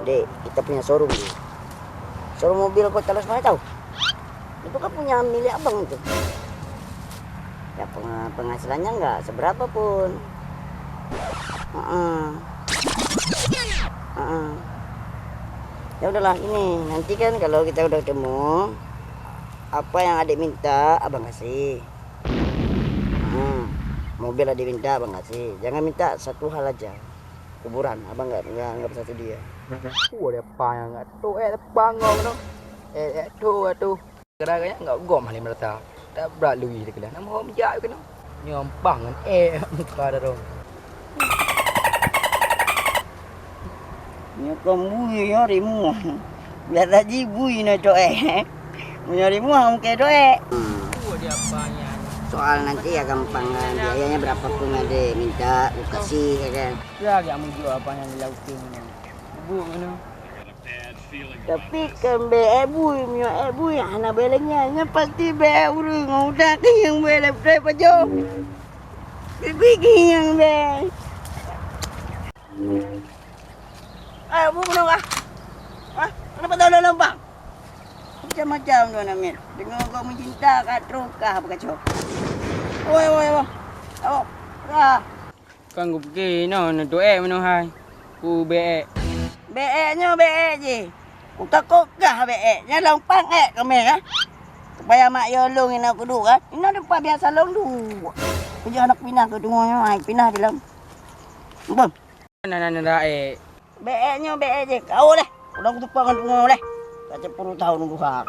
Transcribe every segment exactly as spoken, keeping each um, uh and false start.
Dek, kita punya showroom tu. Showroom mobil kota Los Manis tahu? Itu kan punya milik abang itu. Ya, penga-, penghasilannya nggak seberapa pun. Heeh. Heeh. Ya udahlah, ini nanti kan kalau kita udah ketemu, apa yang adik minta, abang kasih. Heeh. Mobil adik minta, abang kasih. Jangan minta satu hal aja. Kuburan, abang nggak, nggak, nggak bisa sudi ya. Wah, dia payah nggak tu, eh, tepang kau tu. Eh, eh, tu, eh, tu. Kadang-kadang nggak gom ahli merata. Tak berat lui dia kena. Nama orang bijak kena. Nyompang kan, eh, muka dah tu. Nyoe kon bui nyoe rimuh. Biasa ji bui nyoe cok eh. Meunyoe rimuh mungkin cok eh. Hmm. Soal nanti ya gampang kan, biayanya berapa pun ada minta, ku kasih ya kan. Ya, agak mujur apa yang di laut tu. Bubuk mana? Tapi kan bèk bui, meunyoe bui hana bèk lagèe nyan, nyan pasti bèk ureueng ngon utak nyang bèk lép trép pajoh. Bui nyang bèk. Eh, bu meunoe ah. Ah, kenapa tak ada lambang? Macam-macam tu anak mit. Dengar kau mencinta kat trok kah apa kacau. Oi, oi, oi. Oh, kah. Kan kupike inoe neutuek meunoe hai. Ku bèk. Bèk nyoe bèk jih. Kutakot kah bèk. Nyan lôn pang ék keume, eh. Supaya mak yo lôn inoe kuduek, eh. Inoe teumpat biasa lôn duek. Kujak aneuk pinah keu teungoh nyoe, ai pinah di lôn. Beuh. Nah, nah, nah, nah, eh. Bèk nyoe bèk jih. Kau leh. Udah kutumpang ngon teungoh leh. Ka sepuluh tahun udah.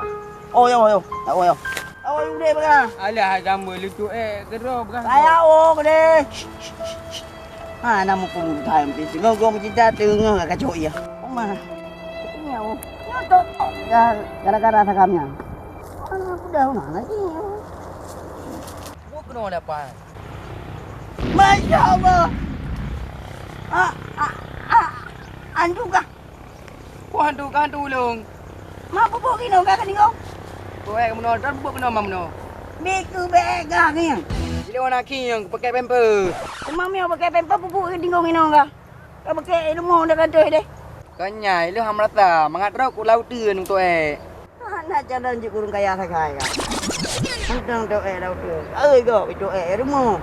Oh, yo, yo. Tak, oh, yo. Oh, yo, deh, bang. Alah, gambar lucu, eh, gero, bang. Saya, oh, gede. Ha, nama pun udah yang penting. Gong-gong cinta teungoh ka kacok ya. Oma. Ini ya, oh. Nyotok. Ya, gara-gara sakamnya. Anak udah, mana lagi? Bu kena dapat. Masya Allah. Ah, ah, ah. Andu kah? Wah, hantu ka hantu ulôn. Mak pupuk ginong ka keuningong? Pupuk ék meunoe, dan pupuk keunoe mam meunoe. Bèk keu bèk gah ngieng. Jilé warna khieng, pakai pamper. Teuma meunyoe pakai pamper, pupuk keuningong inong ka. Ka pakai ilmu dah gadoh deh. Ka nyan, ilôn hana meurasa, mangat droe ku lau teuen untuk ék. Hana calon jeuet ureueng kaya sagai ka. Mantong toh ék lau teuen. Ai gob itu ék rumoh.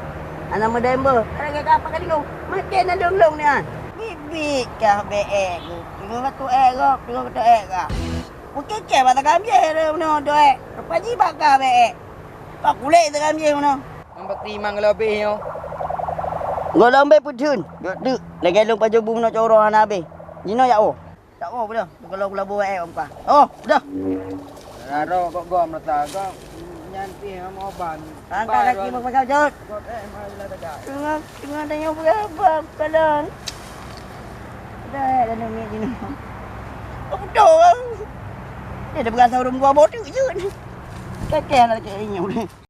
Hana meudembeh. Ada ka apa ka lingkong. Maté na dong-dong ni ah. Bibit kah bèk ék. Tengok tu ék gob, tengok tu ék ka. Bukit keh bak tagam je ada meunoe tu ék. Rupa jibat kah bèk ék. Pak kulek tagam je meunoe. Nampak timang lebih nyoe. Goh lom bèk peutheun. Jok teuk. Lagèe lôn pajoh bu meunoe coroh hana habéh. Jinoe ya oh. Tak mau bedah. Kalau aku labu eh muka. Oh, bedah. Raro kok gom rata kok nyan pih mau ban. Angkat kaki mau pasal jot. Kot eh mai la tegak. Tengah tengah tanya berapa keadaan. Dah eh dah nunggu sini. Oh, betul. Dia dah berasa urung gua bodoh je. Kakek anak kecil ini.